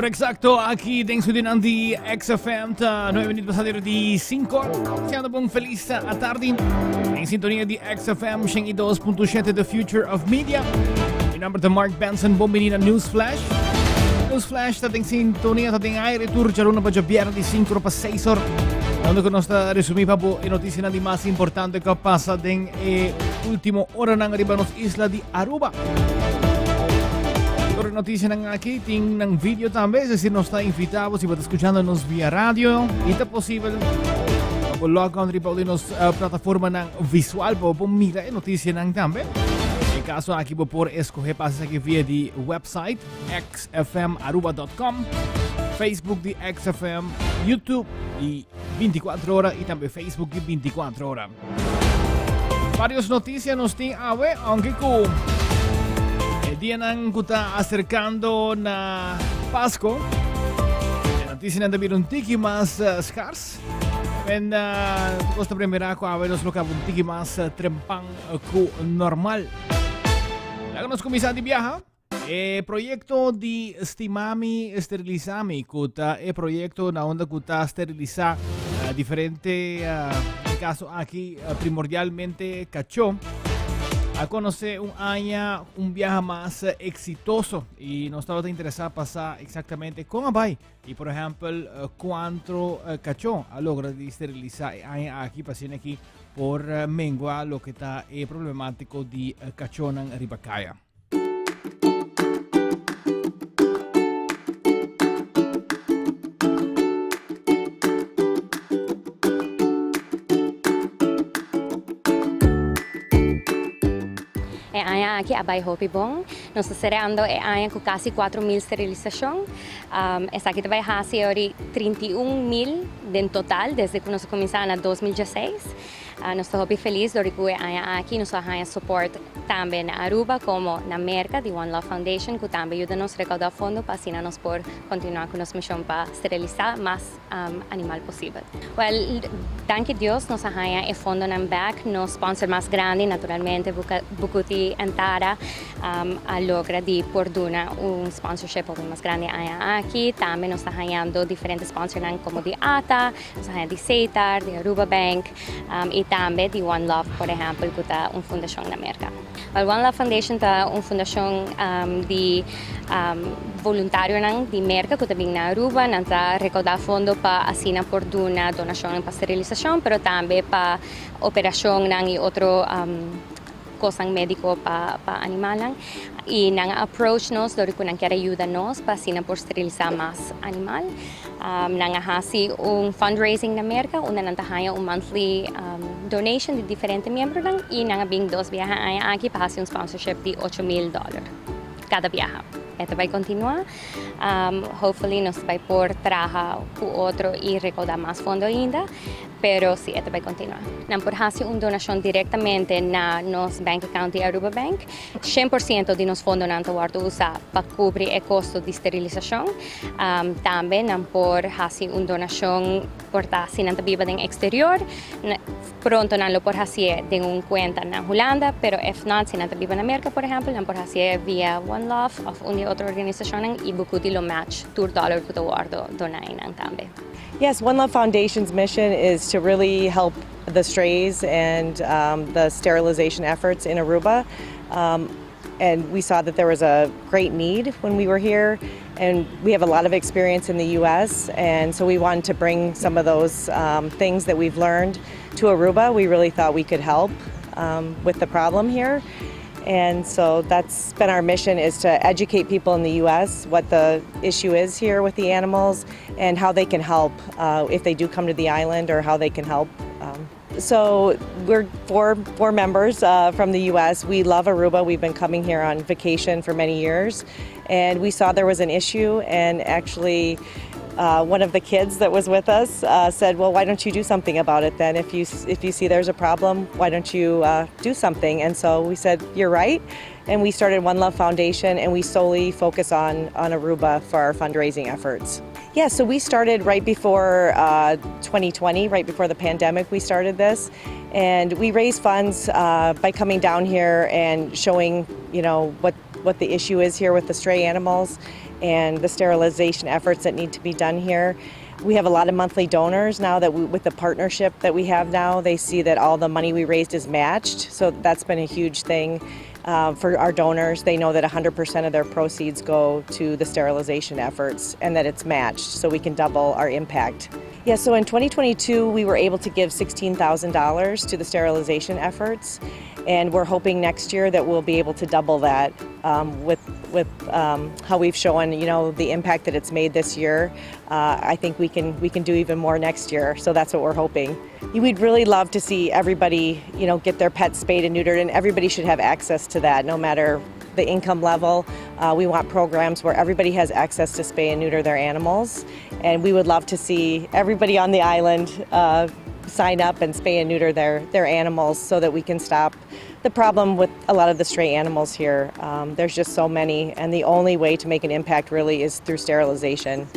Ora exacto aki den studionan di XFM ta 9 minuut pasado di 5. Siendo bon feliz atardi. En sintonia di XFM 102.7 The Future of Media. Mi nomber ta Mark Benson. Bon bini na News Flash. News Flash ta den sintonia ta den aire tur djaluna pa djabièrnè di 5 or pa 6 or. Unda ku nos ta resumí pa bo e notisianan di mas importante ku a pasa den e último oranan riba nos isla di Aruba. Tur e notisianan aki tin nan video tambe, es decir, nos ta invitá bo si bo ta skuchando nos via radio i ta posibel pa bo log on riba un di nos eh, plataformanan visual pa bo por mira e notisianan tambe. En kaso aki bo por escoge pa hasi esaki via di website xfmaruba.com, Facebook di XFM, YouTube di 24 ora y tambe Facebook di 24 ora. Varios noticias nos tin awe, aunque cu e dianan cu ta acercando na Pasco, e noticianan ta bira un tiki mas uh, scars. En uh, costa primera cu awe nos lo caba un tiki mas uh, trempan cu normal. Laga nos cuminsa di biaha. E proyecto di Stimami Sterilizami, cu ta e proyecto na unda cu ta sterilisa diferente, den caso aki primordialmente cachó, a conoce un aña un biaha mas exitoso y nos tabata interesa pa sa exactamente con a bay y por ehempel cuanto cachó a logra di sterilisa e aña aki pa asina aki por mengua loke ta e problematico di cachónan riba caya. E aña aki a bai hopi bon. Nos ta serando e aña ku kasi 4.000 sterilisashon. Esaki ta bai hasi ori 31.000 den total desde ku nos a kuminsá na 2016. Nos ta hopi felis dor di ku e aña aki nos a haña support tambe na Aruba komo na Merka di One Love Foundation ku tambe yuda nos rekoudá fondo pa asina nos por kontinuá ku nos mishon pa sterilisá mas animal posibel. Wèl, danki Dios nos a haña e fondonan bèk. Nos sponsor mas grandi naturalmente Bucuti en Tara a logra di por duna un sponsorship hopi mas grandi e aña aki. Tambe nos ta hañando diferente sponsornan komo di ata. Nos a haña di Setar, di Aruba Bank y tambe di One Love, por ehempel, cu ta un fundacion na Merca. Wel, One Love Foundation ta un fundacion di voluntarionan di Merca cu ta bin na Aruba. Nan ta recauda fondo pa asina por duna donacionnan pa sterilisacion, pero tambe pa operacionnan y otro Kosnan médiko pa pa animalnan i nan a approach nos dor ku nan kier a yuda nos pa asina por sterilisá mas animal. Nan a hasi un fundraising na Merka unda nan ta haña un monthly donation di diferente miembronan i nan a bin dos biaha aña aki pa hasi un sponsorship di 8000 dòler kada biaha. E ta bai kontinuá. Hopefully nos ta bai por traha ku otro i rekoudá mas fondo ainda. Pero si e ta bai continua. Nan por haci un donacion directamente na nos bank account di Aruba Bank. 100% di nos fondonan ta wordo usa pa cubri e costo di sterilisacion. Tambe nan por haci un donacion por ta si nan ta biba den exterior. Pronto nan lo por haci'e den un cuenta na Hulanda, pero if not, si nan ta biba na Merca por ehempel, nan por haci'e via One Love of un di e otro organisacionnan y Bucuti lo match tur dollar cu ta wordo dona eynan tambe. Yes, One Love Foundation's mission is to really help the strays and um, the sterilization efforts in Aruba. Um, and we saw that there was a great need when we were here and we have a lot of experience in the U.S. and so we wanted to bring some of those um, things that we've learned to Aruba. We really thought we could help um, with the problem here. And so that's been our mission is to educate people in the U.S. what the issue is here with the animals and how they can help uh, if they do come to the island or how they can help. Um, so we're four, four members uh, from the U.S. We love Aruba. We've been coming here on vacation for many years. And we saw there was an issue and actually uh, one of the kids that was with us uh, said, "Well, why don't you do something about it then? If you if you see there's a problem, why don't you uh, do something?" And so we said, "You're right," and we started One Love Foundation, and we solely focus on on Aruba for our fundraising efforts. Yeah, so we started right before 2020, uh, right before the pandemic. We started this, and we raised funds uh, by coming down here and showing, you know, what what the issue is here with the stray animals. And the sterilization efforts that need to be done here. We have a lot of monthly donors now that we, with the partnership that we have now, they see that all the money we raised is matched. So that's been a huge thing for our donors. They know that 100% of their proceeds go to the sterilization efforts and that it's matched so we can double our impact. Yeah, so in 2022, we were able to give $16,000 to the sterilization efforts, and we're hoping next year that we'll be able to double that with how we've shown the impact that it's made this year. I think we can do even more next year, so that's what we're hoping. We'd really love to see everybody get their pets spayed and neutered, and everybody should have access to that, no matter the income level. We want programs where everybody has access to spay and neuter their animals, and we would love to see everybody on the island sign up and spay and neuter their animals so that we can stop the problem with a lot of the stray animals here. There's just so many, and the only way to make an impact really is through sterilization.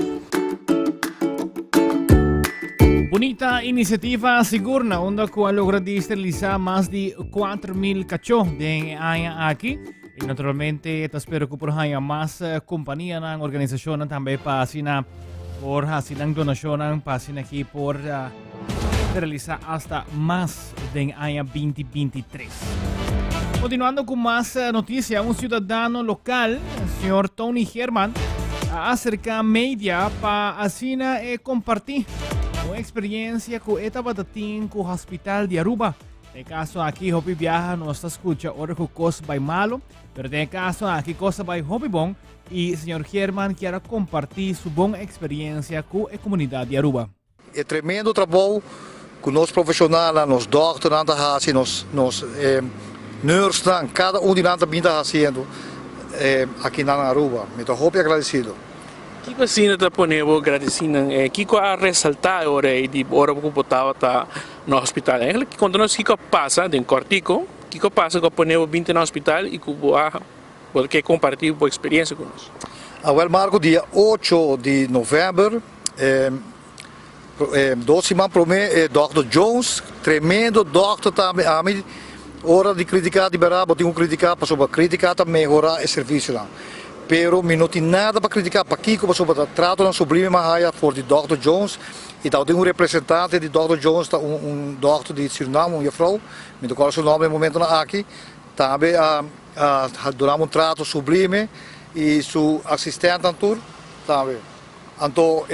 Bunita inisiativa sigur na unda ku a logra di sterilisá mas di 4.000 kachó den aña aki. I naturalmente ta spera ku por haña mas kompanianan, organisashonnan tambe pa asina por hasi nan donashonnan pa asina aki por sterilisá hasta mas den aña 2023. Kontinuando ku mas notisia, un siudadano lokal, señor Tony Herman, a aserká media pa asina e kompartí un eksperensia ku e tabata tin ku Hospital di Aruba. Den kaso aki hopi biaha nos ta skucha ora ku kos bai malo, pero den kaso aki kos bai hopi bon i señor Herman kier a kompartí su bon eksperensia ku e komunidat di Aruba. E tremendo trabou ku nos profeshonalnan, nos dòkternan ta hasi, nos nursenan, kada un di nan ta bin ta hasiendo aki na Aruba. Mi ta hopi agradesido. Kiko asina ta pone bo gradisido? Kiko a resaltá ora di ora ku bo tabata na hospital? Eigenlijk, konta nos kiko a pasa den kòrtiku, kiko a pasa ku a pone bo bin na hospital i ku bo a ke kompartí bo eksperensia ku nos. Ah, wel, Marco, dia 8 di novèmber, 2 siman promé, Dr. Jones, tremendo dòkter tambe, ami, ora di kritiká di bèrdat, tin ku kritiká, pasobra kritiká ta mehorá e servisionan. Pero mi no tin nada pa kritiká, pakiko, pasobra tratonan sublime m'a haya for di Dr. Jones, i tin un representante di Dr. Jones, ta un dòkter di Suriname, un juffrouw, mi no ta kòrda su nòmber na e momentonan aki, tambe a duna un trato sublime i su asistente tur tambe. Anto,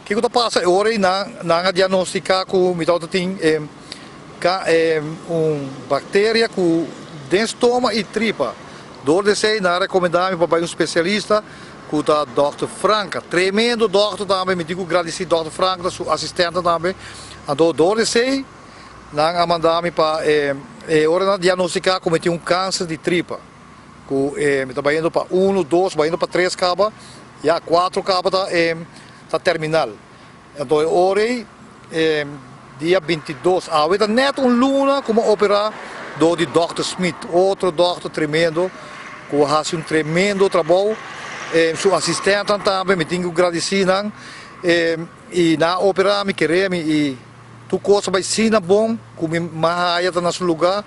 kiko ta pasa? Ora nan a diagnostiká ku mi tin un bakteria ku den stoma i tripa. Dor di esei nan a rekomendá mi pa un spesialista ku ta Dr. Franca. Tremendo dòkter tambe, mi tin ku gradisí Dr. Franca, su asistente tambe. Anto, dor di esei nan a manda mi pa ora nan diagnostiká ku mi tin un kanser di tripa. Ku mi ta bayendo pa 1, 2, bayendo pa 3 kaba, ya 4 kaba ta terminal. Anto, ora dia 22, awe ta nèt un luna ku m'a operá dor di Dr. Smith, otro dòkter tremendo, ku a hasi un tremendo trabou. Su asistente tambe, mi tin ku gradisí nan. I nan a operá mi, kere mi i tur kos a bai asina bon, ku mi m'a haya ta na su lugá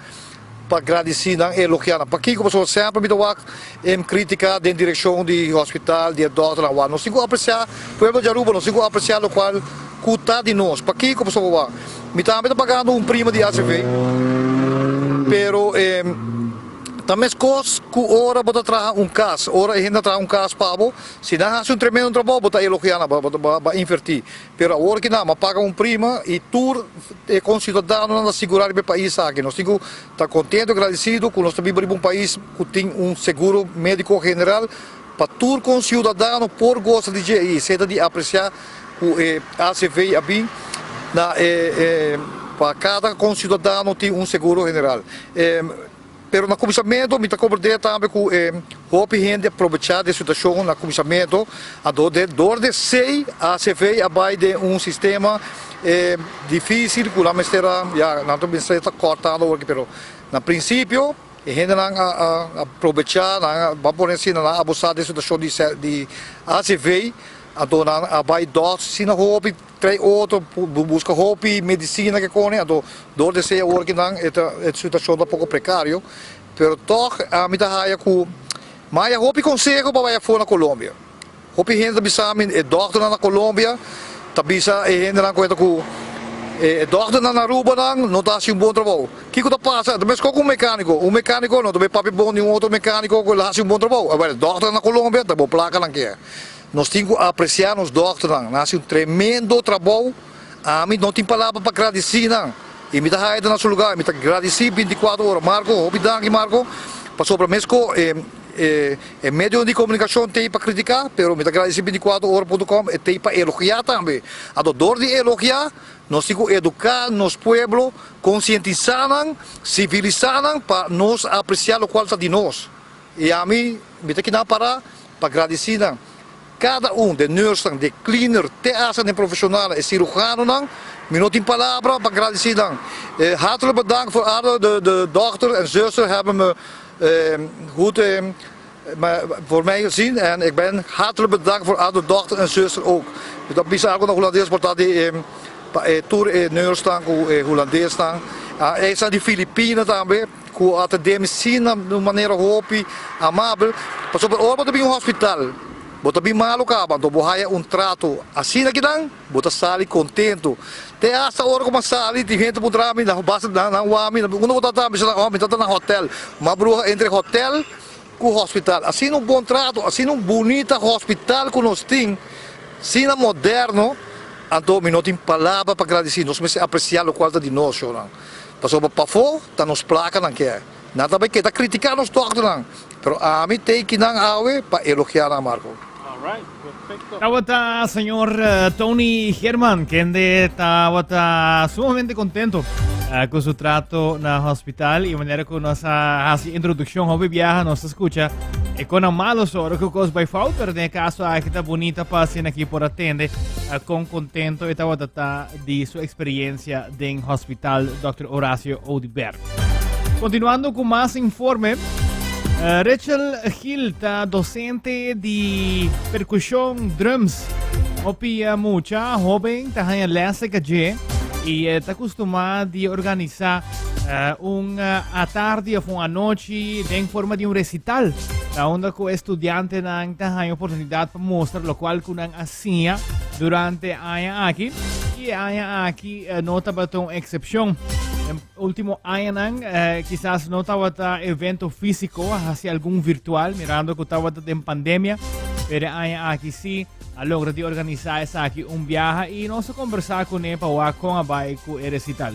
pa gradisí nan, elogiá nan. Pakiko, pasobra semper mi ta wak kritiká den direkshon di hospital, di dòkter, nan. Nos tin ku apresiá, pueblo di Aruba, nos tin ku apresiá lokual ku ta di nos. Pakiko, pasobra mi tambe ta pagando un prima di ACV, pero ta meskos ku ora bo ta traha un kas, ora hende traha un kas pa bo, si nan hasi un tremendo trabou, bo ta elogiá nan, bo a invertí. Pero awor ku nan, m'a paga un prima i tur e konsiudadanonan ta sigurá riba e pais aki. Nos tin ku ta kontentu i agradesido ku nos ta biba riba un pais ku tin un seguro médiko general pa tur konsiudadano por gosa di dje. I esei ta di apresiá ku e ACV a bin na pa kada konsiudadano tin un seguro general. Pero na kuminsamentu, mi ta komprendé tambe ku hopi hende a aprovechá di e situashon na kuminsamentu, anto dor di esei ACV a bai den un sistema difísil ku nan mester a, ya, nan ta mester ta kòrtando awor, pero na prinsipio e hendenan a aprovechá, nan a pone asina, nan a abusá di e situashon di ACV, anto nan a bai dòs asina hopi, trei otro, buska hopi medisina ku kone, anto dor di esei awor ku nan e situashon ta poko prekario, pero tòg ami ta haya ku m'a haya hopi konseho pa bai afó na Colombia. Hopi hende ta bisa mi e dòkternan na Colombia ta bisa e hendenan ku e ta ku e dòkternan na Aruba nan no ta hasi un bon trabou. Kiko ta pasa? Ta meskos ku un mekániko. Un mekániko no ta bay papia bon di un otro mekániko ku el a hasi un bon trabou. Awor e dòkternan na Colombia ta bo plaka nan ke. Nos tin ku apresiá nos dòkternan. Nan hasi un tremendo trabou. Ami no tin palabra pa gradisí nan. I mi ta haya ta na su lugá. Mi ta gradisí bintikuater ora. Marco, hopi danki Marco, pasobra meskos e e medionan di komunikashon t'ei pa kritiká, pero mi ta gradisí bintikuater ora punto com e t'ei pa elogiá tambe. Anto dor di elogiá nos tin ku eduká nos pueblo, konsientisá nan, sivilisá nan pa nos apresiá lokual ta di nos. I ami mi ta kina pará pa gradisí nan. Kada un, de nursenan, de cleaner, te hasta den profesionalnan, e cirujanonan, mi no tin palabra pa gradisí nan. Hartelijk bedankt voor alle de de dokter en zuster hebben me goed voor mij gezien en ik ben hartelijk bedankt voor alle dokter en zuster ook. Mi ta bisa algo na Hulandes por ta di pa e tur e nursenan ku e Hulandesnan, esnan di Filipina tambe. Ku a atendé mi sin na un manera hopi amabel, pasobra ora bo ta bin un hospital, bo ta bin malu kaba, anto bo haya un trato asina kinan, bo ta sali kontentu. Te asta ora ku mi a sali, tin hende puntra mi, nan basta nan wak mi, unda bo tabata? Mi bisa nan, oh mi tabata na hotel. Mi a bruha entre hotel ku hospital. Asina un bon trato, asina un bunita hospital ku nos tin, asina moderno, anto mi no tin palabra pa gradisí. Nos mester apresiá lokual ta di nos, shownan. Pasobra pafó ta nos plaka nan ke. Nan ta bai keda kritiká nos dòkternan, pero ami tei kinan awe pa elogiá nan, Marco. Tabata señor Tony Herman kende tabata sumamente contento cu su trato na hospital y manera cu nos a haci introducción hopi biaha nos a scucha e con malo soro cu cos bay fout pero den e caso aki ta bonita pa asina aki por atende con contento e tabata ta di su experiencia den Hospital Dr. Horacio Oduber. Continuando cu mas informe, uh, Rachel Gil ta docente di percusion drums. Hopi uh, mucha joven ta haya les calle y uh, ta acostuma di organisa uh, un uh, atardi of un anochi den forma di un recital. Na unda cu estudiantenan ta haya oportunidad pa mostra lo cual cu nan a siña durante aña aki y e aña aki eh, no tabata un excepcion. En último añanan eh, quizás no tabata evento físico, hasi algún virtual, mirando que tabata den pandemia, pero e aña aki sí a logra di organisa esaki un biaha y nos a conversa con e pa wak con a bai cu e recital.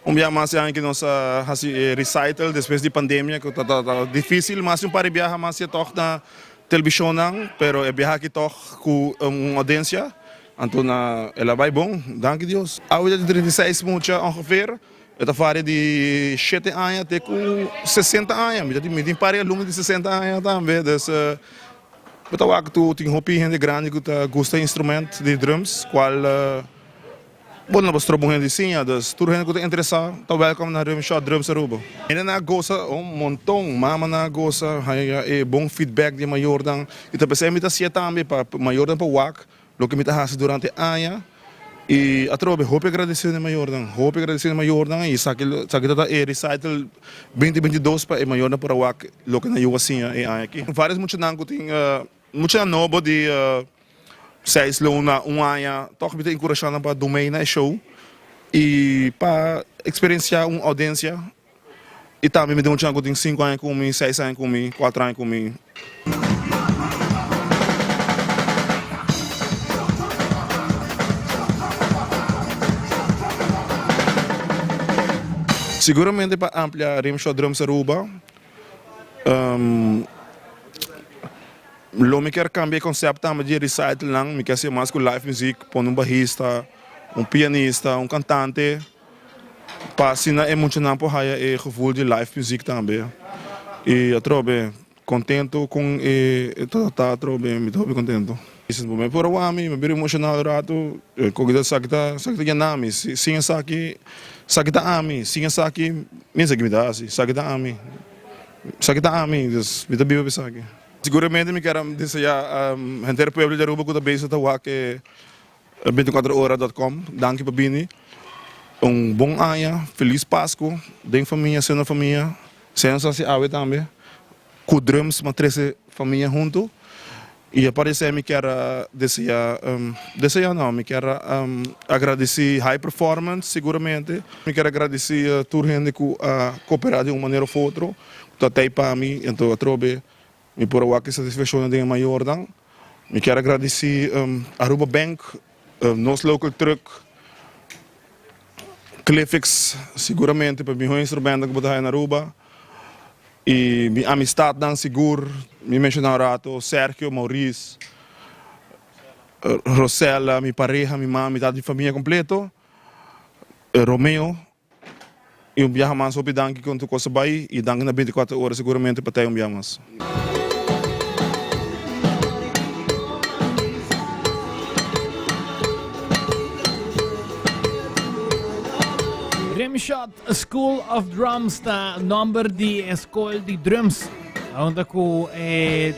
Un biaha mas e aña ki nos a hasi e recital despues di pandemia ku ta ta dificil mas un par di biaha mas e tog na televishonnan pero e biaha aki tog ku un audiencia. Anto na el a bai bon, danki Dios. Awe ta tin 36 mucha ongeveer, e ta varia di shete aña te ku sesenta aña. Mi ta tin mi tin par di alumno di sesenta aña tambe, dus bo ta wak tur tin hopi hende grandi ku ta gusta instrument di drums, kual bo no por stroba un hende di siña, dus tur hende ku ta interesa ta welkom na Rimshot Drums Aruba. Hendenan a gosa un monton, mamanan a gosa, haña e bon feedback di e mayornan i ta p'esei mi ta hasié tambe pa mayornan por wak Loke mi ta hasi durante aña y atrobe hopi agradecido na e mayornan, hopi agradecido na e mayornan y esaki esaki ta ta e recital 2022 pa e mayornan por a wak loke nan yu a siña e aña aki. Varios muchanan cu tin muchanan nobo di seis luna, un aña, toch mi ta encurasha nan pa dun mei na e show y pa experiencia un audiencia y tambe mi tin muchanan cu tin cinco aña cu mi, seis aña cu mi, cuatro aña cu mi. Siguramente pa amplia Rimshot Drums Aruba lo mi kier cambia e concept tambe di e recitalnan, mi kier haci mas cu live music, pone un bajista, un pianista, un cantante. Pa asina e muchanan por haya e gevoel di live music tambe. Y atrobe contento con e ta atrobe mi ta hopi contento. Bo me por a wak mi, mi bira emocional un rato, koki ta esaki ta esaki ta yena mi, sin esaki esaki ta ami, sin esaki mi esaki mi ta hasi, esaki ta ami, esaki ta ami, dus mi ta biba pa esaki. Siguramente mi kier a desea henter pueblo di Aruba ku ta bezig ta wak e 24 ora dot com danki pa bini. Un bon aña, felis Pasku den famia, seno famia, seno sa hasi awe tambe ku drums m'a trese famia huntu. I aparesé mi kier a desea, desea no, mi kier a agradesí High Performance siguramente. Mi kier a gradesí tur hende ku a koperá di un manera òf otro, ku ta tei pa mi, anto atrobe mi por a wak e satisfakshonnan den e mayornan. Mi kier a gradesí Aruba Bank, nos local truck, Cliffix siguramente pa mihó instrumentonan ku bo ta haya na Aruba. I mi amistadnan sigur, mi menshoná un rato, Sergio, Maurice, Rosella, mi pareha, mi mami, ta di famia kompleto, Romeo, i un biaha mas hopi danki kon tur kos a bai i danki na 24 ora siguramente pa tei un biaha mas. Rimshot School of Drums ta nomber di e skol di drums. Unda ku e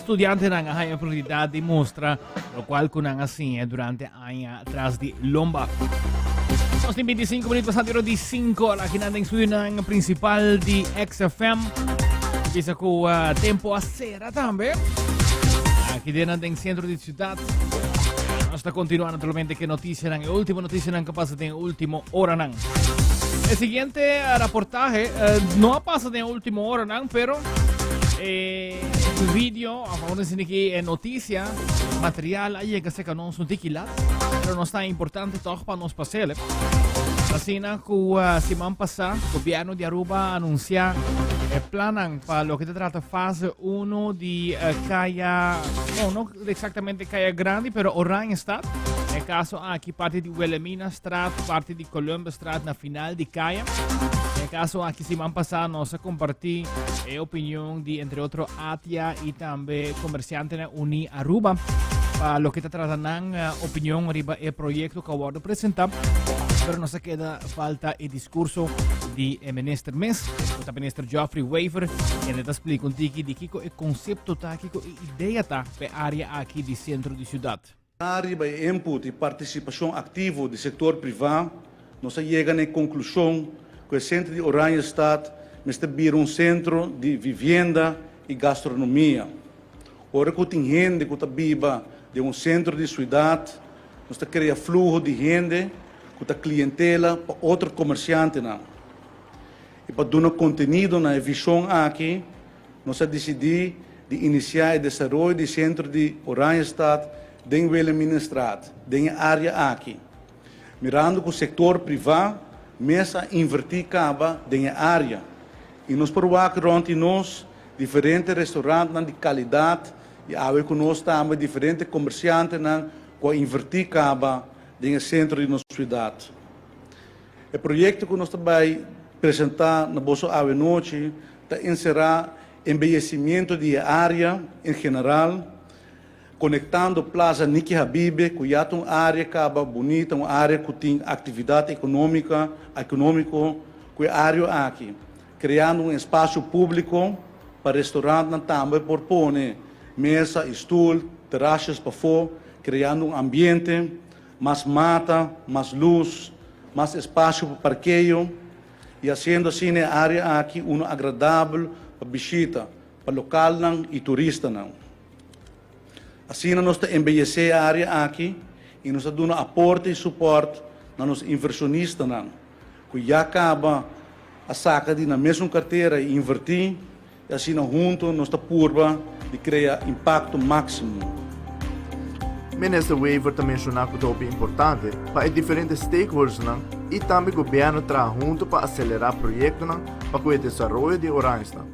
studiantenan a haña oportunidat di mustra lokual ku nan a siña durante aña tras di lomba. Nos tin 25 minuut pasando ora di 5 ora aquí den studionan principal di XFM. Bisa ku uh, tempo a cera tambe. Aquí den den centro di ciudad. Nos ta continua naturalmente ke noticianan, e último noticianan que pasa den último oranan. E siguiente eh, reportaje eh, no a pasa den último oranan, pero eh, video, a favor de que eh, noticia, material a llega cerca nos un tiquilat, pero no está importante toch para nos pasele. Asina ku uh, siman pasá, gobierno di Aruba a anuncia eh, planan pa lo que te trata fase 1 di eh, Kaya, no, no exactamente Kaya Grandi, pero Oranjestad. E caso aki parti di Wilhelmina Straat, parti di Columbusstraat na final di Kaya. E caso aki siman pasá nos a compartí e opinion di entre otro ATIA y tambe Comerciantenan Uní Aruba pa loke ta trata nan eh, opinion riba e proyecto que a wordo presenta. Pero nos a keda falta e discurso di e minister mes, ku ta minister Geoffrey Wever, kende ta splika un tiki di kiko e concepto ta, kiko e idea ta pe area aki di centro di ciudad. Riba e input i partisipashon aktivo di sektor privá, nos a yega na e konklushon ku e sentro di Oranjestad mester bira un sentro di vivienda i gastronomia. Ora ku tin hende ku ta biba den un sentro di suidat, nos ta krea fluho di hende ku ta klientela pa otro komersiantenan. I pa duna kontenido na e vishon aki, Nos a disidí di inisiá e desaroyo di sentro di Oranjestad den Wilhelminastraat, den e área aki. Mirando ku sektor privá mes a invertí kaba den e área i nos por wak rònt di nos diferente restaurantnan di kalidat i awe ku nos tambe diferente komersiantenan ku a invertí kaba den e sentro di nos siudat. E proyekto ku nos ta bai presentá na boso awe nochi ta enserá embeyesimiento di e área en general, konektando Plaza Niki Habibe ku ya ta un área kaba bunita, un área ku tin aktividat ekonómika ekonómiko ku e área aki, kreando un espasio públiko pa restorantnan tambe por pone mesa i stul, terasjes pafó, kreando un ambiente. Mas mata, mas lus, mas espasio pa parkeo i hasiendo asina e área aki unu agradabel pa bishita pa lokalnan i turistanan. Asina nos ta embeyesé e área aki i nos ta duna aporte i supòrt na nos invershonistanan ku ya kaba a saka di nan mesun kartera i invertí I asina hunto nos ta purba di krea impakto máksimo. Minister Wever ta menshoná ku ta hopi importante pa e diferente stakeholdersnan i tambe gobièrnu traha huntu pa aselerá proyektonan pa ku e desaroyo di Oranjestad.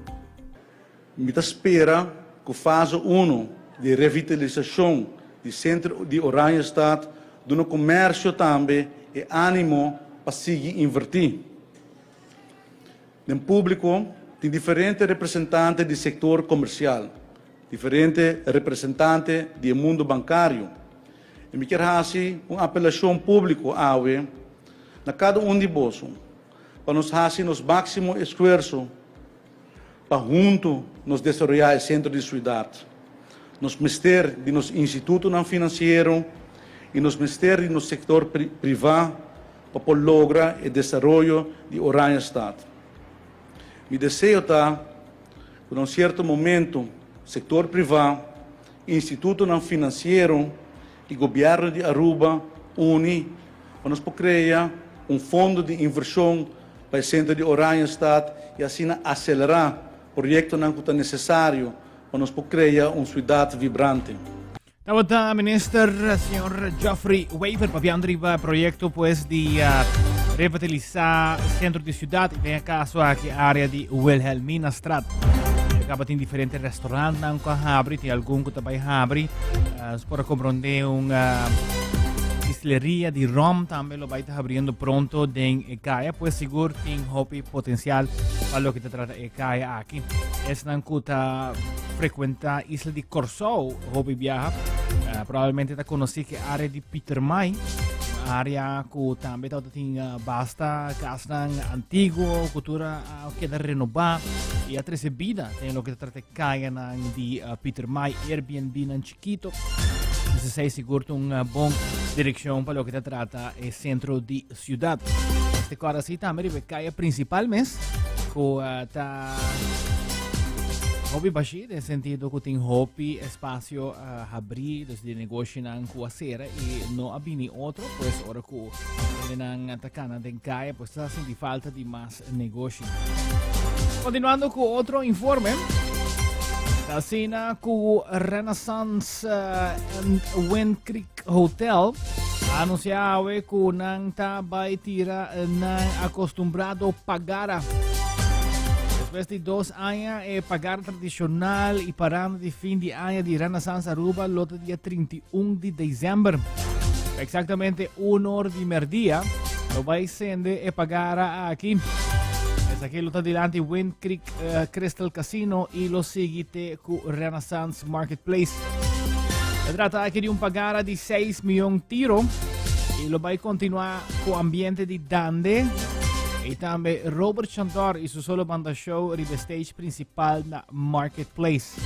Mi ta spera ku fase uno di revitalisashon di sentro di Oranjestad duna komersio tambe e ánimo pa sigui invertí. Den públiko tin diferente representante di sektor komersial, diferente representante di e mundu bankario. I mi kier hasi un apelashon públiko awe na kada un di boso pa nos hasi nos máksimo esfuerso pa huntu. nos desaroyá e sentro di suidat. Nos mester di nos institutonan finansiero i nos mester di nos sektor privá pa por logra e desaroyo di Oranjestad. Mi deseo ta ku na un sierto momento sektor privá, institutonan finansiero i gobièrnu di Aruba uni pa nos por krea un fondo di invershon pa e sentro di Oranjestad i asina aselerá proyektonan ku ta nesesario pa nos por krea un siudat vibrante. Tabata minister señor Geoffrey Wever papiando riba proyecto pues di uh, revitalisar centro di ciudad y den caso aki área di Wilhelminastraat. Acaba tin diferente restaurantnan ku habri, tin algun ku tabay habri. Uh, por comprende un uh, distilleria di rom tambe lo bay ta abriendo pronto den e kaya, pues sigur tin hopi potencial pa loke ta trata e kaya aki. Esnan ku ta frecuenta isla di Corsou hopi biaha, uh, probablemente ta conocí que área di Pietermaai, área ku tambe ta tin uh, basta casnan antiguo, cultura uh, queda renová y a trece vida den loke ta trata kayanan di uh, Pietermaai, Airbnb nan chiquito. Entonces, sigur un uh, bon dirección pa loke ta trata e centro di ciudad. Este kora si tambe riba e kaya principal mes, ku uh, ta hopi bashi, den sentido ku tin hopi espacio uh, habri, dus di negoshonan ku a sera y no a bini otro, pues ora ku hendenan ta kana den kaya, pues ta sinti falta di mas negoshi. Continuando ku otro informe, ta asina ku Renaissance uh, and Wind Creek Hotel a anuncia awe cu nan ta bay tira nan acostumbrado pagara. Despues di dos aña e pagara tradicional y paranda di fin di aña di Renaissance Aruba lo ta dia 31 di december. Exactamente un or di merdia lo bay sende e pagara aki. Esaki lo ta dilanti Wind Creek eh, Crystal Casino y lo sigui te cu Renaissance Marketplace. Ta trata aki di un pagara di 6 miljoen tiro y lo bay continua cu ambiente di dande y tambe Robert Chantor y su solo banda show riba stage principal na Marketplace.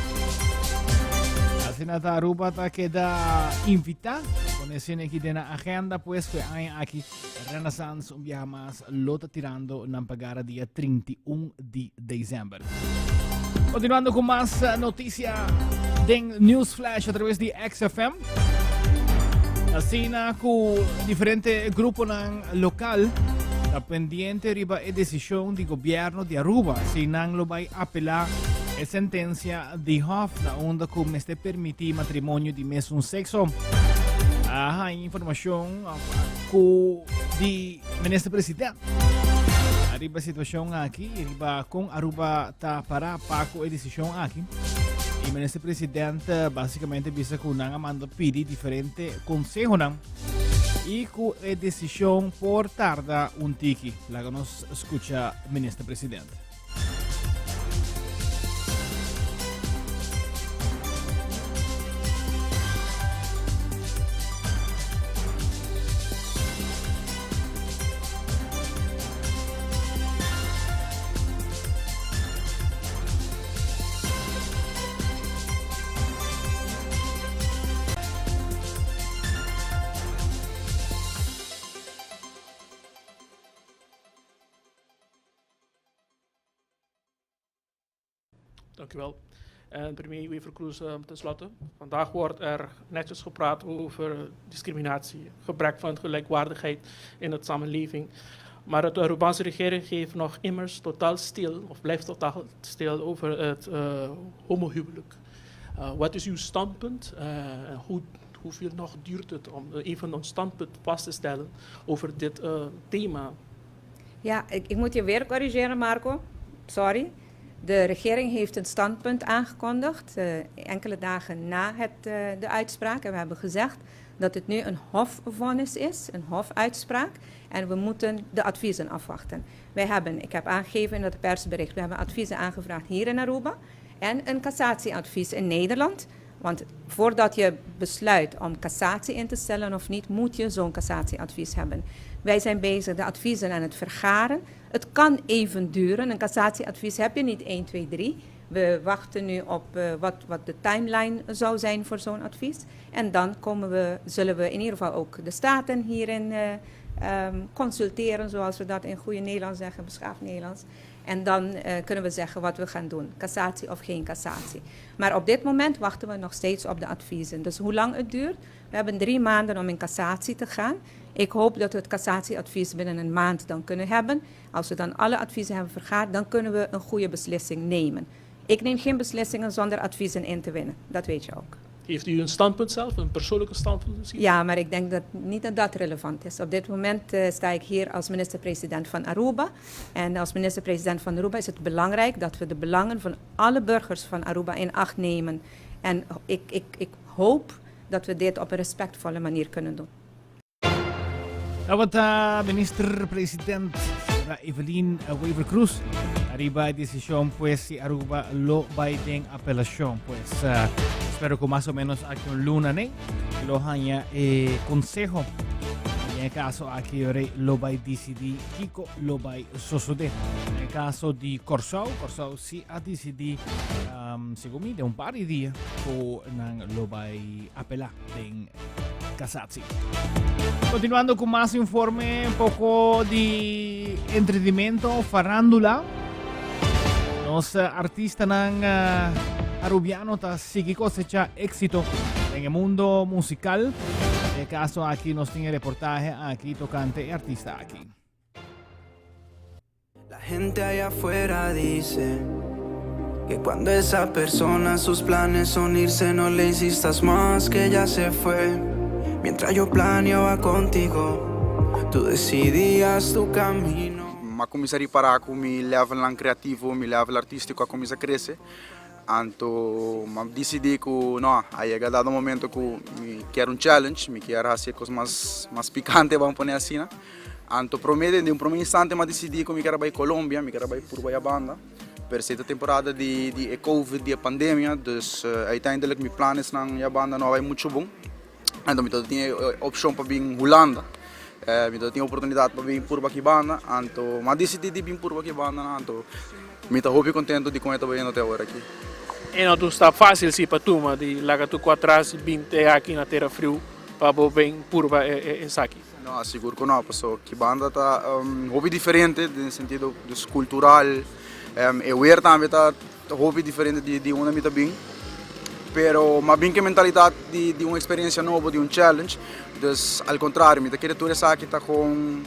Asina ta Aruba ta keda invita con escena aquí den agenda pues que aña aki Renaissance un biaha mas lo ta tirando nan pagara dia 31 di december. Continuando cu mas eh, noticia den News Flash a través di XFM. Asina cu diferente gruponan local ta pendiente riba e decisión di gobierno di Aruba si nan lo bay apela e sentencia di Hof na unda cu mester permiti matrimonio di mesun sexo. Aha, informacion cu di minister president. Ariba situacion aki, riba con Aruba ta para pa cu e decision aki. Y minister president eh, basicamente bisa cu nan a manda pidi diferente consehonan y cu e decision por tarda un tiki. Laga nos escucha minister president. Dank u wel. En premier Wever-Kroes, um, tenslotte. Vandaag wordt er netjes gepraat over discriminatie, gebrek van gelijkwaardigheid in de samenleving. Maar de Arubaanse regering geeft nog immers totaal stil, of blijft totaal stil over het uh, homohuwelijk. Uh, wat is uw standpunt? Uh, hoe, hoeveel nog duurt het om even een standpunt vast te stellen over dit thema? Ja, ik, ik moet je weer corrigeren, Marco. Sorry. De regering heeft een standpunt aangekondigd uh, enkele dagen na het, uh, de uitspraak. En we hebben gezegd dat het nu een hofvonnis is, een hofuitspraak. En we moeten de adviezen afwachten. Wij hebben, ik heb aangegeven in het persbericht, we hebben adviezen aangevraagd hier in Aruba en een cassatieadvies in Nederland. Want voordat je besluit om cassatie in te stellen of niet, moet je zo'n cassatieadvies hebben. Wij zijn bezig de adviezen aan het vergaren. Het kan even duren. Een cassatieadvies heb je niet 1, 2, 3. We wachten nu op wat, wat de timeline zou zijn voor zo'n advies. En dan komen we, zullen we in ieder geval ook de Staten hierin consulteren, zoals we dat in goede Nederlands zeggen, beschaafd Nederlands. En dan kunnen we zeggen wat we gaan doen, cassatie of geen cassatie. Maar op dit moment wachten we nog steeds op de adviezen. Dus hoe lang het duurt? We hebben 3 maanden om in cassatie te gaan. Ik hoop dat we het cassatieadvies binnen een maand dan kunnen hebben. Als we dan alle adviezen hebben vergaard, dan kunnen we een goede beslissing nemen. Ik neem geen beslissingen zonder adviezen in te winnen. Dat weet je ook. Heeft u een standpunt zelf, een persoonlijke standpunt misschien? Ja, maar ik denk dat niet dat dat relevant is. Op dit moment sta ik hier als minister-president van Aruba. En als minister-president van Aruba is het belangrijk dat we de belangen van alle burgers van Aruba in acht nemen. En ik hoop dat we dit op een respectvolle manier kunnen doen. Tabata minister-president Evelyn Wever-Croes ariba e decision, pues, si Aruba lo bay den apelacion. Pues espero cu mas o menos aki un luna, ne, lo haya conseho. Den caso aki lo bay dicidi kico lo bay sucede. Den caso di Corsou, Corsou si a dicidi, segun mi, den un par di dia cu nan lo bay apela den cassatie. Continuando cu mas informe, un poco di entretenimento, farandula. Nos artistanan arubiano ta sigui cosecha exito den mundo musical. Den caso aki nos tin reportahe aki tocante artista aki. La gente allá afuera dice que cuando esa persona sus planes son irse, no le insistas más, que ya se fue. Mientras yo planeaba contigo, tú decidías tu camino. M'a cuminsa ripara cu mi level creativo, mi level artistico a cuminsa crece. Anto, m'a dicidi cu no, a yega dado momento cu mi kier un challenge, mi kier haci cos mas picante, ban pone asina, no? Anto, prome, di un prome instante, m'a dicidi cu mi kier bay Colombia, mi kier bay purba e banda. Pero e temporada di Covid, di pandemia, dus uiteindelijk mi plannan e banda no a bay mucho bon. Anto, mi tin opcion pa bin Hulanda. Mi tin oportunidad pa bin purba aki banda. Anto, m'a dicidi di bin purba aki banda. Anto, mi ta hopi contento di con ta bayendo te awor aki. E no ta facil si pa tuma di laga tur atras bin te aki na tera friu pa bin purba esaki. No, sigur cu no, paso aki banda ta hopi diferente den sentido, dus, cultural, e weer tambe ta hopi diferente di unda mi ta bin. Pero m'a bin cu mentalidad di un experiencia nobo, di un challenge. Dus al contrario, mi ta kere tur esaki ta cu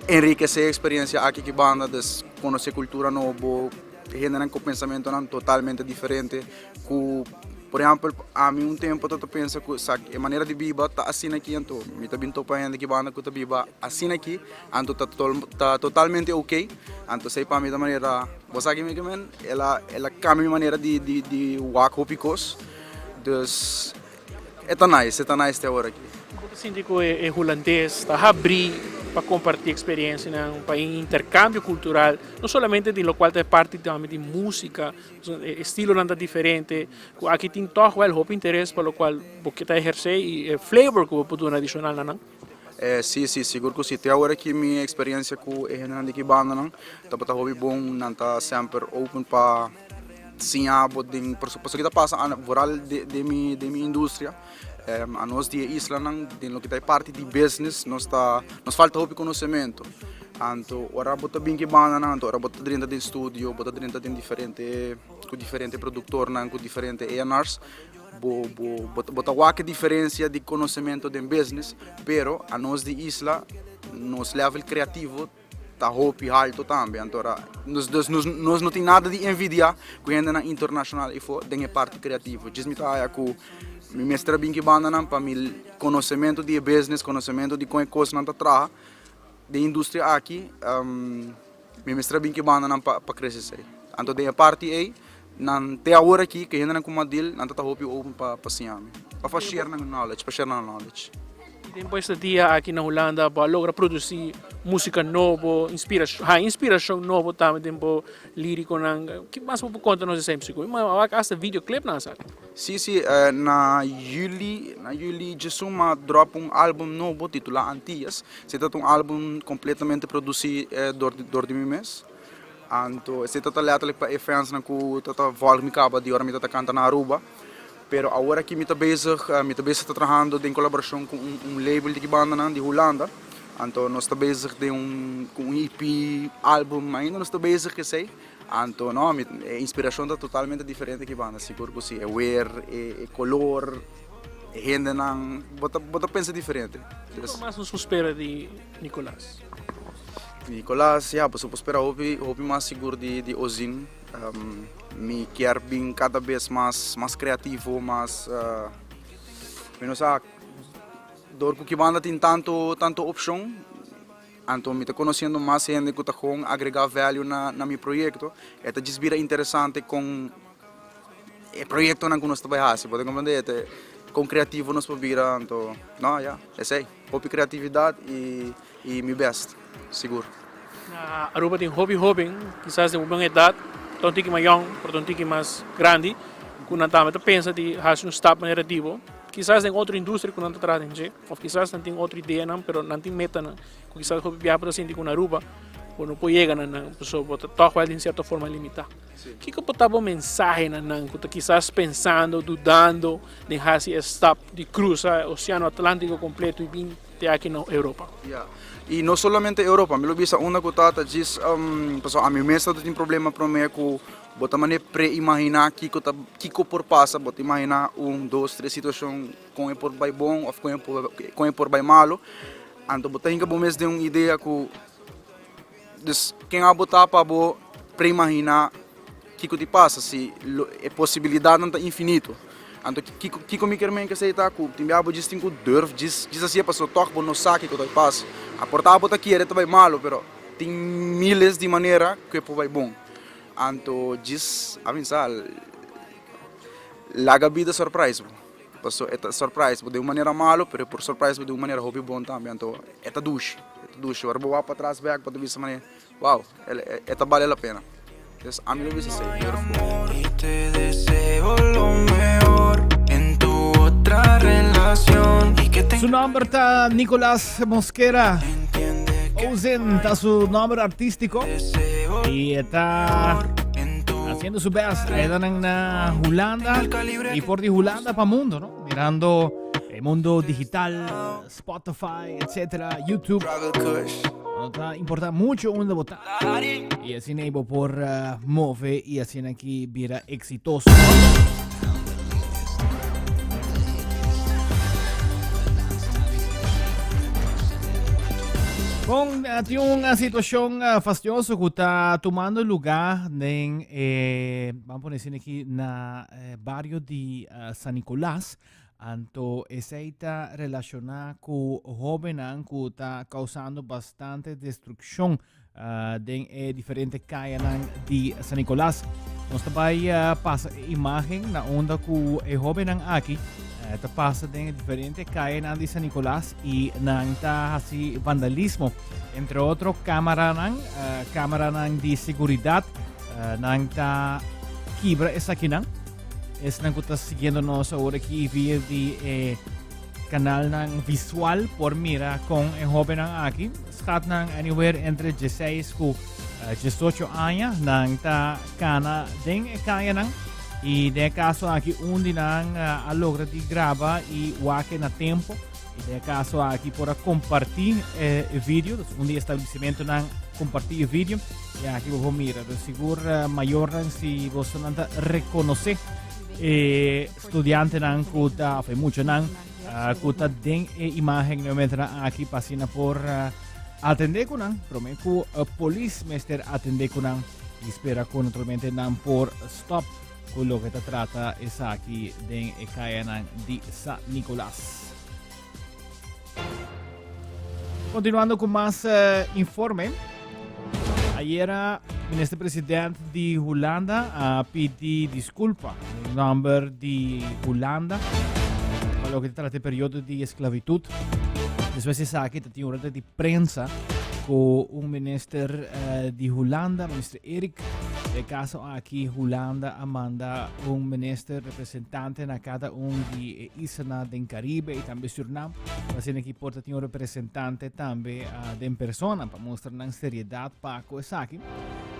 enrikece experiencia aki aki banda, dus conoce cultura nobo, hende cu pensamento totalmente diferente, cu por ehempel, ami un tempo ta pensa cu e manera di biba ta asina aki, anto mi ta bin topa hende aki banda cu ta biba asina aki, anto ta totalmente ok. Anto esey pa mi ta manera, bo sa mi men, el a cambia mi manera di wak hopi cos. Dus e ta nice, e ta nice te awor aki. Bo ta sinti cu e hulandes ta habri pa comparti experiencia, pa intercambio cultural, no solamente di locual ta parti tambe di musica, estilo ta diferente, aki tin toch wel hopi interes pa locual bo ta eherce y flavor cu bo por adicional nan? Si, sigur cu si. Te awor aki mi experiencia cu e hende di aki banda nan, ta hopi bon, nan ta semper open pa siña bo den, pasobra kico ta pasa vooral den mi industria, anos di isla nan, den loke ta parti di business, nos falta hopi conocimento. Anto, ora bo ta bin aki banda nan, anto ora bo ta drenta den studio, bo ta drenta den diferente cu diferente productor nan, cu diferente A&Rs, bo ta wak diferencia di conocimento den business, pero anos di isla, nos level creativo ta hopi halto tambe. Anto, nos no tin nada di envidia cu hende internacional eyfo den parti creativo. Djis mi ta haya cu mi mester bin aki banda nan pa mi conocimento di business, conocimento di con cos nan ta traha den industria aki, mi mester bin aki banda nan pa crece esey. Anto den parti ey, nan te awor aki, cu hende nan cu m'a deal, nan ta hopi open pa siña mi. Pa share nan knowledge, pa share nan knowledge. Y despues di dia aki na Hulanda, pa logra produci musica nobo, inspiracion, ha, inspiracion nobo tambe den lirico nan. Kico mas bo conta nos esey sigur? Ma hasta videoclip nan sabi. Si, na juli Jesus m'a drop un album nobo titula Antillas. E ta un album completamente produci dor di mi mes. Anto esei ta ta letterlijk pa e fansnan ku ta ta volg mi kaba di ora mi ta ta kanta na Aruba. Pero awor aki mi ta bezig, mi ta bezig ta trahando den kolaborashon ku un un label di ki bandanan di Hulanda. Anto nos ta bezig den un ku un EP, album, ainda nos ta bezig ku esei. Anto no, mi e inspirashon ta totalmente diferente ki banda, sigur ku si. E weer, e kolor, e hendenan, bo ta bo ta pensa diferente. Kiko mas nos por spera di Nicolas? Nicolas, ya, boso por spera hopi, hopi mas sigur di di Ozin. Mi kier bin kada bes mas mas kreativo, mas mi no sa dor ku ki banda tin tantu tantu opshon, anto mi ta konosiendo mas hende ku ta kon agrega value na na mi proyekto, e ta djis bira interesante kon e proyektonan ku nos ta bai hasi, bo ta komprende? E ta kon kreativo nos por bira, anto no ya, esei, hopi kreatividat i. Y mi best, sigur. Na Aruba tin hopi hoben, kisas den un edad, ta un tiki mas yong, pero ta un tiki mas grandi, cu nan tambe ta pensa di haci un stap manera di bo. Kisas den otro industria cu nan ta traha den dje, of kisas nan tin otro ideanan, pero nan tin metanan cu kisas hopi biaha bo ta sinti cu na Aruba bo no por yega na nan, pasobra bo ta tog wel den cierto forma limita. Kiko por ta bo mensahe na nan cu ta kisas pensando, dudando den haci e stap di cruza e Oceano Atlantico completo y bin te aki na Europa? Ya, y no solamente Europa, mi lo bisa unda cu ta ta djis, pasobra ami mes ta tin problema prome cu bo ta mane pre-imagina kico ta, kico por pasa, bo ta imagina un, dos, tres situacion con e por bay bon of con e por, con e por bay malo, anto bo ta hinca bo mes den un idea cu, dus ken abo ta pa bo pre-imagina Kiko di pasa si lo e posibilidatnan ta infinito? Anto kiko kiko mi kier men kesei ta ku tin bia bo djis tin ku durf djis djis hasié paso tòg bo no sa kiko ta pasa. A por ta bo ta kere ta bai malu pero tin miles di manera ku e por bai bon. Anto djis a bisa laga bida surprise bo paso e ta surprise bo den un manera malu pero e por surprise bo den un manera hopi bon tambe anto e ta dushi e ta dushi ora bo wak patras bèk bo ta bisa manera. Wow, e ta bale la pena. Dus ami lo bisa esei, durf bo. Y te deseo lo mejor en tu otra relación y que Su nomber ta Nicolas Mosquera. Ozen ta su nomber artístico. Y ta haciendo su best. Ahí dan na Hulanda. Y por di Hulanda pa mundo, no? Mirando el mundo digital, Spotify, etc. YouTube. No ta importa mucho unda bo ta. Y asina bo por uh, move y asina aquí bira exitoso. Bon, uh, tin un situacion uh, fastioso que ta tomando lugar den, eh, vamos a poner aquí, na eh, barrio di uh, San Nicolás. Anto esei ta relashoná ku hóbennan ku ta kousando bastante destrukshon den e diferente kayanan di San Nicolas. Nos ta bai pasa e imágen na unda ku e hóbennan aki ta pasa den e diferente kayanan di San Nicolas i nan ta hasi vandalismo. Entre otro kameranan, kameranan di seguridat, nan ta kibra esakinan. Esnan ku ta siguiendo nos awor aki via di e kanalnan visual por mira kon e hóbennan aki. Schat nan anywhere entre 16 ku 18 aña. Nan ta kana den e kayanan. I den e kaso aki un di nan a logra di graba i wak na tempo. I den e kaso aki por a kompartí e video. Dus un di e establesimentonan kompartí e video. I aki bo por mira. Dus sigur mayornan si bosonan ta rekonosé e studiantenan ku ta, of e muchanan ku ta den e imágen nuevamente aki pa asina por atendé ku nan. Promé ku polis mester atendé ku nan i spera ku naturalmente nan por stòp ku loke ta trata esaki den e kayanan di San Nicolas. Continuando cu mas uh, informe. Ayera minister president di Hulanda a pidi disculpa en nomber di Hulanda pa loke ta trata e periodo di esclavitud. Despues di esaki ta tin un rueda di prensa cu un minister uh, di Hulanda, minister Erik. E caso aki Hulanda a manda un minister representante na cada un di e islanan den Caribe y tambe Surinam. Asina aki por ta tin un representante tambe uh, den persona pa mustra nan seriedad pa cu esaki.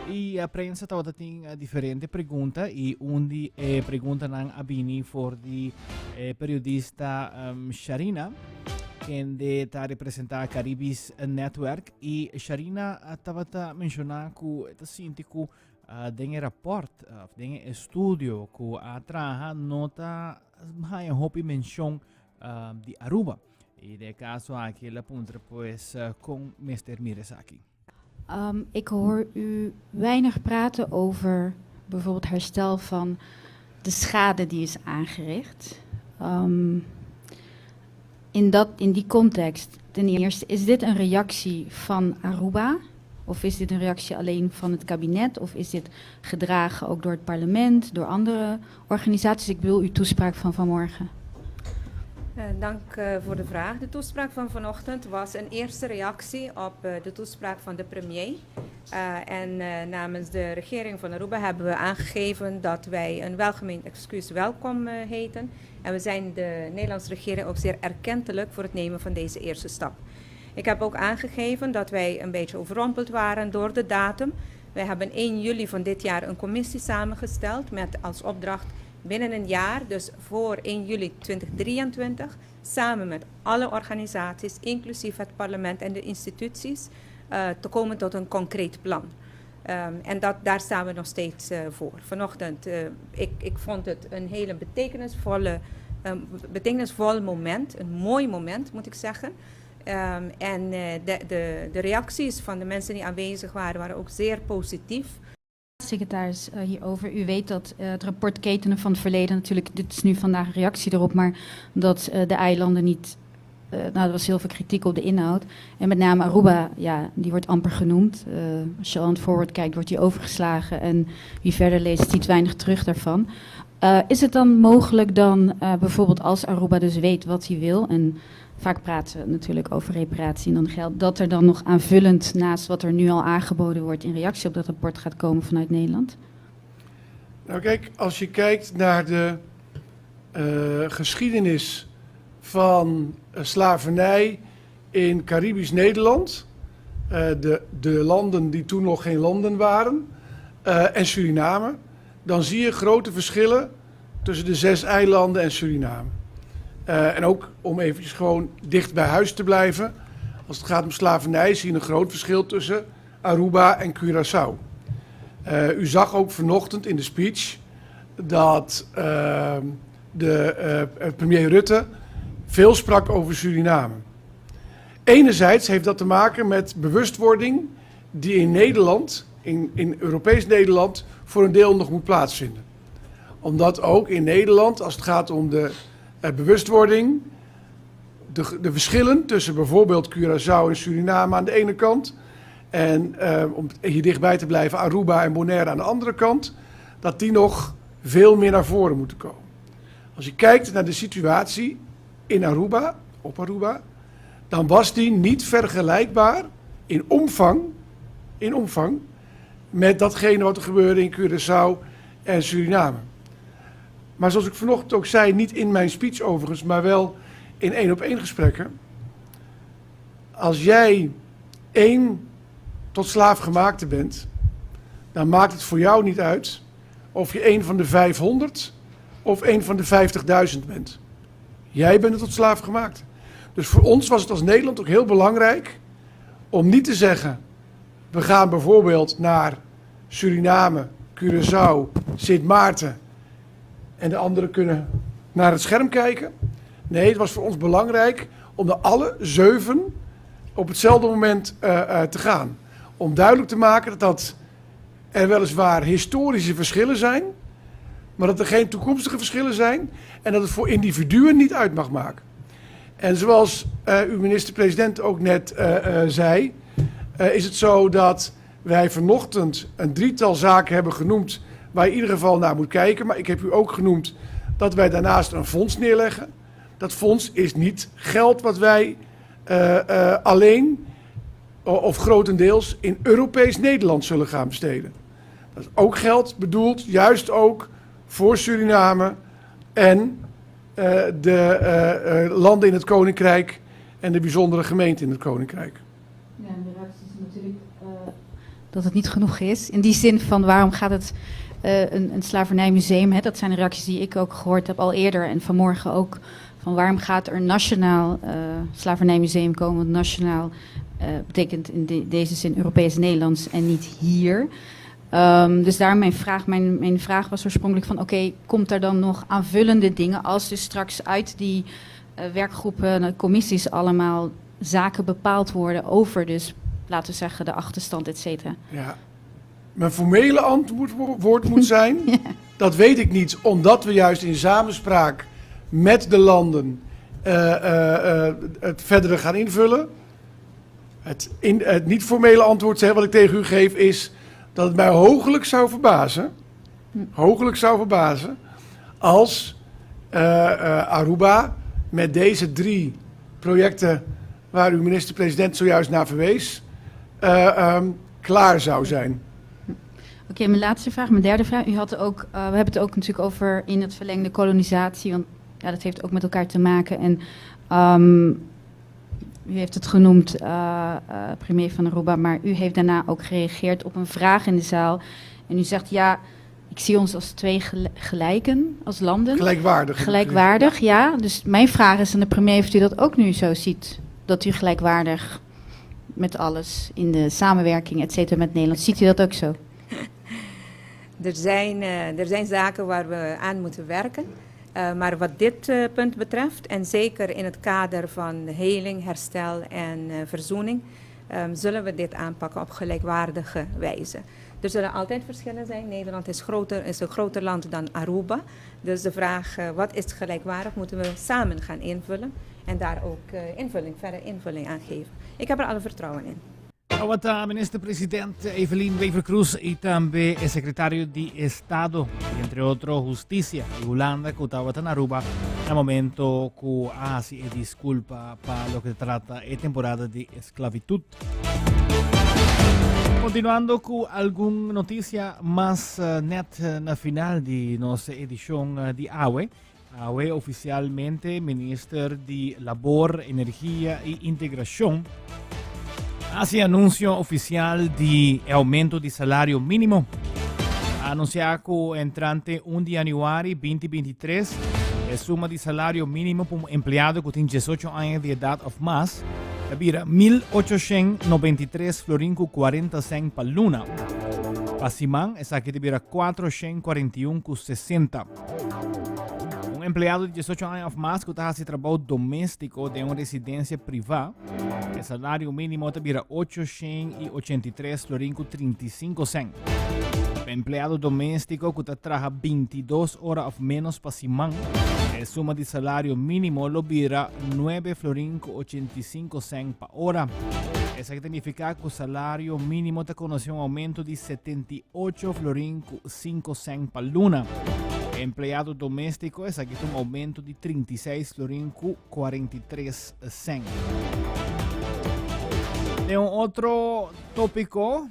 E prensa tabata tin diferente pregunta y un di e preguntanan a bini for di e periodista um, Sharina, kende ta representa Caribis Network. Y Sharina tabata menciona cu ta sinti cu uh, den e rapport, of den e estudio cu a traha no ta haya hopi mencion uh, di Aruba. Y den e caso aki el a puntra pues uh, con mester mira esaki. Um, ik hoor u weinig praten over bijvoorbeeld herstel van de schade die is aangericht. Um, in, dat, in die context, ten eerste, is dit een reactie van Aruba? Of is dit een reactie alleen van het kabinet? Of is dit gedragen ook door het parlement, door andere organisaties? Ik bedoel uw toespraak van vanmorgen. Dank voor de vraag. De toespraak van vanochtend was een eerste reactie op de toespraak van de premier. En namens de regering van Aruba hebben we aangegeven dat wij een welgemeend excuus welkom heten. En we zijn de Nederlandse regering ook zeer erkentelijk voor het nemen van deze eerste stap. Ik heb ook aangegeven dat wij een beetje overrompeld waren door de datum. Wij hebben 1 juli van dit jaar een commissie samengesteld met als opdracht binnen een jaar, dus voor 1 juli 2023, samen met alle organisaties, inclusief het parlement en de instituties, te komen tot een concreet plan. En daar staan we nog steeds voor. Vanochtend, ik vond het een hele betekenisvol moment, een mooi moment moet ik zeggen. En de reacties van de mensen die aanwezig waren, waren ook zeer positief. Secretaris, hierover. U weet dat het rapport Ketenen van het Verleden, natuurlijk, dit is nu vandaag een reactie erop, maar dat de eilanden niet, nou, er was heel veel kritiek op de inhoud. En met name Aruba, ja, die wordt amper genoemd. Als je al aan het voorwoord kijkt, wordt die overgeslagen en wie verder leest, ziet weinig terug daarvan. Is het dan mogelijk dan, bijvoorbeeld als Aruba dus weet wat hij wil, en vaak praten we natuurlijk over reparatie en dan geld, dat er dan nog aanvullend naast wat er nu al aangeboden wordt in reactie op dat rapport gaat komen vanuit Nederland? Nou kijk, als je kijkt naar de geschiedenis van slavernij in Caribisch Nederland, de landen die toen nog geen landen waren, en Suriname, dan zie je grote verschillen tussen de 6 eilanden en Suriname. En ook om eventjes gewoon dicht bij huis te blijven, als het gaat om slavernij zie je een groot verschil tussen Aruba en Curaçao. U zag ook vanochtend in de speech dat de premier Rutte veel sprak over Suriname. Enerzijds heeft dat te maken met bewustwording die in Nederland, in Europees Nederland, voor een deel nog moet plaatsvinden. Omdat ook in Nederland, als het gaat om de bewustwording, de verschillen tussen bijvoorbeeld Curaçao en Suriname aan de ene kant en om hier dichtbij te blijven Aruba en Bonaire aan de andere kant, dat die nog veel meer naar voren moeten komen. Als je kijkt naar de situatie in Aruba, op Aruba, dan was die niet vergelijkbaar in omvang met datgene wat er gebeurde in Curaçao en Suriname. Maar zoals ik vanochtend ook zei, niet in mijn speech overigens, maar wel in 1-op-1 gesprekken. Als jij 1 tot slaafgemaakte bent, dan maakt het voor jou niet uit of je 1 van de 500 of 1 van de 50.000 bent. Jij bent het tot slaafgemaakte. Dus voor ons was het als Nederland ook heel belangrijk om niet te zeggen, we gaan bijvoorbeeld naar Suriname, Curaçao, Sint Maarten en de anderen kunnen naar het scherm kijken. Nee, het was voor ons belangrijk om de alle 7 op hetzelfde moment te gaan. Om duidelijk te maken dat er weliswaar historische verschillen zijn, maar dat er geen toekomstige verschillen zijn en dat het voor individuen niet uit mag maken. En zoals uw minister-president ook net zei, is het zo dat wij vanochtend een 3-tal zaken hebben genoemd waar je in ieder geval naar moet kijken. Maar ik heb u ook genoemd dat wij daarnaast een fonds neerleggen. Dat fonds is niet geld wat wij alleen of grotendeels in Europees Nederland zullen gaan besteden. Dat is ook geld bedoeld, juist ook voor Suriname en de landen in het Koninkrijk en de bijzondere gemeenten in het Koninkrijk. Ja, en de reactie is natuurlijk... Dat het niet genoeg is. In die zin van waarom gaat het een slavernijmuseum, hè, dat zijn de reacties die ik ook gehoord heb al eerder en vanmorgen ook, van waarom gaat er een nationaal slavernijmuseum komen? Want nationaal betekent in deze zin Europees-Nederlands en niet hier. Dus daar mijn vraag, mijn vraag was oorspronkelijk van oké, komt er dan nog aanvullende dingen als dus straks uit die werkgroepen, de commissies allemaal zaken bepaald worden over dus, laten we zeggen, de achterstand, et cetera? Ja, mijn formele antwoord moet zijn, dat weet ik niet, omdat we juist in samenspraak met de landen het verdere gaan invullen. Het niet-formele antwoord zeg, wat ik tegen u geef is dat het mij hooglijk zou verbazen, hooglijk zou verbazen, als Aruba met deze drie projecten waar uw minister-president zojuist naar verwees, klaar zou zijn. Oké, mijn laatste vraag, mijn derde vraag. We hebben het ook natuurlijk over in het verlengde kolonisatie, want ja, dat heeft ook met elkaar te maken. En u heeft het genoemd, premier van Aruba, maar u heeft daarna ook gereageerd op een vraag in de zaal. En u zegt, ja, ik zie ons als twee gelijken, als landen. Gelijkwaardig. Gelijkwaardig, ja. Dus mijn vraag is aan de premier of u dat ook nu zo ziet. Dat u gelijkwaardig met alles in de samenwerking, et cetera, met Nederland. Ziet u dat ook zo? Er zijn zaken waar we aan moeten werken. Maar wat dit punt betreft, en zeker in het kader van heling, herstel en verzoening, zullen we dit aanpakken op gelijkwaardige wijze. Er zullen altijd verschillen zijn. Nederland is een groter land dan Aruba. Dus de vraag wat is gelijkwaardig, moeten we samen gaan invullen. En daar ook verdere invulling aan geven. Ik heb er alle vertrouwen in. Tabata minister-president Evelyn Wever-Croes y tambe e secretario di Estado, y entre otro Husticia di Hulanda, cu tabata na Aruba na momento cu a haci e disculpa pa loke ta trata e temporada di esclavitud. Continuando cu algun noticia mas net na final di nos edicion di awe. Awe oficialmente minister di Labor, Energia y Integracion a haci anuncio oficial di e aumento di salario minimo. A anuncia cu entrante 1 di januari 2023 e suma di salario minimo pa un empleado cu tin 18 aña di edad of mas ta bira 1893 florin cu 40 cent pa luna. Pa siman esaki ta bira 441 cu 60. Un empleado di 18 aña of mas cu ta haci trabou domestico den un residencia priva, e salario minimo ta bira 883 florin cu 35 cent. Pa empleado domestico cu ta traha 22 ora of menos pa siman, e suma di salario minimo lo bira 9 florin cu 85 cent pa ora. Esaki ta nifica cu salario minimo ta conoce un aumento di 78 florin cu 5 cent pa luna. Empleado doméstiko, esaki ta un oumento di 36 florin ku 43 cent. Den un otro tópiko,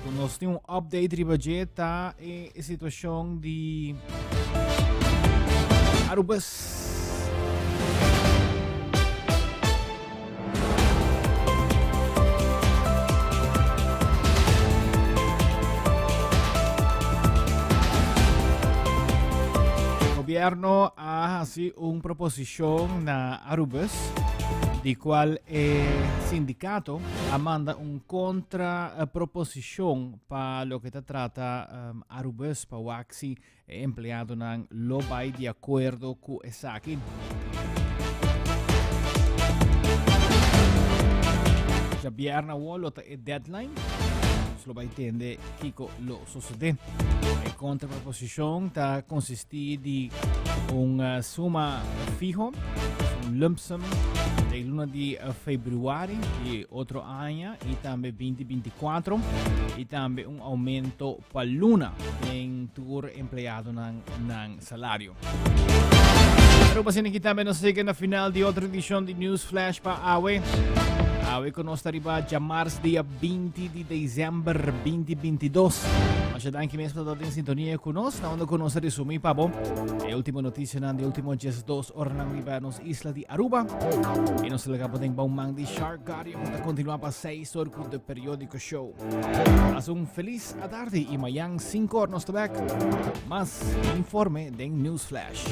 ku nos tin un update riba dje, ta e situashon di Arubus. Gobierno a haci un proposicion na Arubus, di cual e sindicato a manda un contra proposicion pa loke ta trata um, Arubus pa wak si E empleadonan lo bai di akuerdo ku esaki. Djabièrnè awor lo ta e deadline. Nos lo bai tende kiko lo sosodé. E kontraproposishon ta konsistí di un eh, suma fiho, un lump sum, den luna di eh, februari di otro aña i tambe 2024 i tambe un aumento pa luna den tur empleadonan nan salario. Pero asina aki tambe nos yega na final di otro edicion di News Flash pa awe. Awe ku nos ta riba djamars dia 20 di december 2022. Masha danki mes pa ta den sintonia ku nos, na unda ku nos a resumí pa bo e último noticianan di último 12 oranan riba nos isla di Aruba. I nos ta laga bo den bon man di Shark Guardian ku ta kontinuá pa 6 or ku The Periódico Show. Pasa un feliz atardi i mayan 5 or nos ta bek. Mas informe den News Flash.